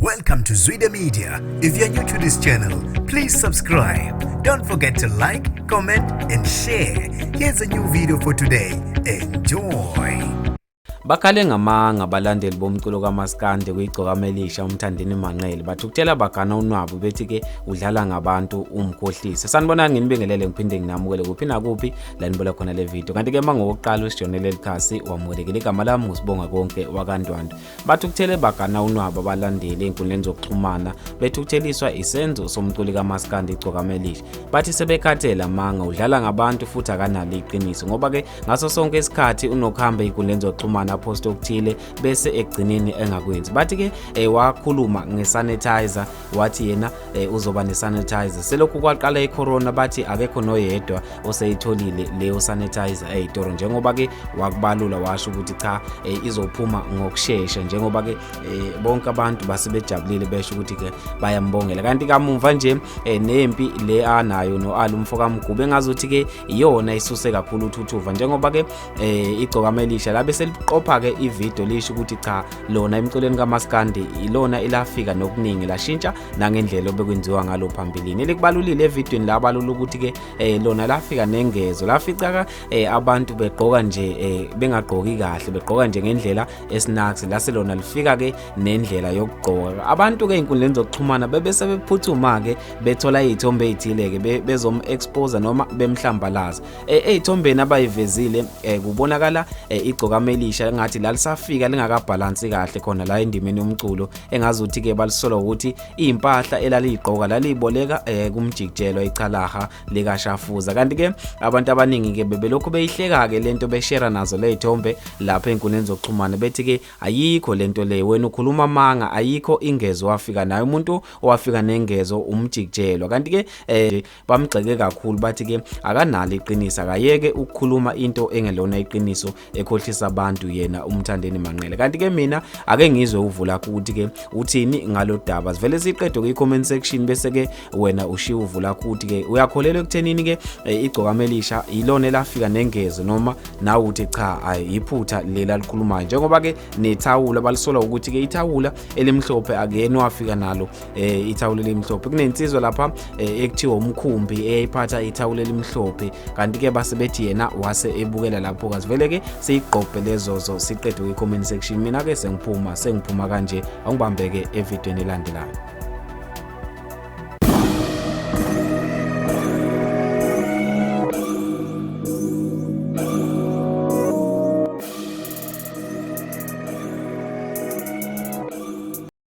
Welcome to Zwida Media. If you're new to this channel, please subscribe. Don't forget to like, comment, and share. Here's a new video for today. Enjoy. Bakhale ngamanga abalandeli bomculo kaMaskandi kuyigcokama elisha uMthandeni Manqele bathukuthela bagana unwabu bethi ke udlala ngabantu umkhohlisi. Sanibonani, nginibingelele ngiphinde nginamukele kuphi nakuphi la nibola khona le video. Kanti ke mangokuqala usijonele leli khasi wamukelekile, igama lami ngusibonga konke wakaNdwandwe. Bathukuthele bagana unwabu abalandeli ey'nkundleni zokuxhumana bethukutheliswa isenzo somculi kaMaskandi igcokama elisha. Bathi sebekhathele amanga, udlala ngabantu futhi akanalo iqiniso ngoba ke ngaso sonke isikhathi unokuhamba ey'nkundleni zokuxhumana aphoste okuthile bese ekugcineni engakwenzi. Bathi ke wakhuluma ngesanitizer, wathi yena uzoba nesanitizer. Selokhu kwaqala icorona bathi akekho noyedwa oseyitholile leyo sanitizer ey'toro, njengoba ke wakubalula washo ukuthi cha, izophuma ngokushesha, njengoba ke bonke abantu basebejabulile besho ukuthi ke bayambongela. Kanti kamumva nje nempi le anayo no-Ali umfo kaMgube engazuthi ke iyona isuse kakhulu uthuthuva, njengoba ke igcokama elisha labe seliqopha ke ivideo lisho ukuthi cha, lona emculweni kaMaskandi ilona elafika nokuningi lashintsha nangendlela obekwenziwa ngalo phambilini. Elikubalulile evidweni labalula ukuthi ke lona lafika nengezo, lafica ka abantu begqoka nje bengagqoki kahle, begqoka nje ngendlela esnacks, lase lona lifika ke nendlela yokugqoka. Abantu ke ey'nkundleni zokuxhumana bebe sebephuthuma ke bethola iy'thombe ey'thile ke bezom-expose noma bemhlambalaza. Ey'thombeni abayivezile kubonakala igcokama elisha engathi lalisafika lingakabhalansi kahle khona la endimeni yomculo, engazuthi ke balisola ukuthi iy'mpahla elaliyigqoka laliyiboleka kumjikijelwa ichalaha likashafuza. Kanti ke abantu abaningi ke bebelokhu beyihleka ke lento, beshera nazo ley'thombe lapha ey'nkundleni zokuxhumana, bethi ke ayikho lento le, wena ukhuluma amanga, ayikho ingezo wafika nayo, umuntu owafika nengezo umjikijelwa. Kanti ke bamgxeke kakhulu, bathi ke akanalo iqiniso, akayeke ukukhuluma into engelona iqiniso ekhohlisa abantu yena uMthandeni Manqele. Kanti ke mina ake ngizwe uvula ukuthi ke uthini ngalodaba, sivele siqede kwi comment section bese ke wena ushiya uvula ukuthi ke uyakholelwa ekuthenini ke igcokama elisha ilona elafika nengezo, noma nawe uthi cha, ayi iphutha lela likhulumayo, njengoba ke nethawula balisola ukuthi ke ithawula elimhlophe akuyena wafika nalo ithawula elimhlophe. Kunensizwa lapha ekuthiwa umkhumbi eyayiphatha ithawula elimhlophe, kanti ke base bethi yena wase ebukela lapho. Kazivele ke siyigqobhe lezozo siqede kwi comment section. Mina ke sengiphuma kanje, awungibambeke evidweni elandelayo.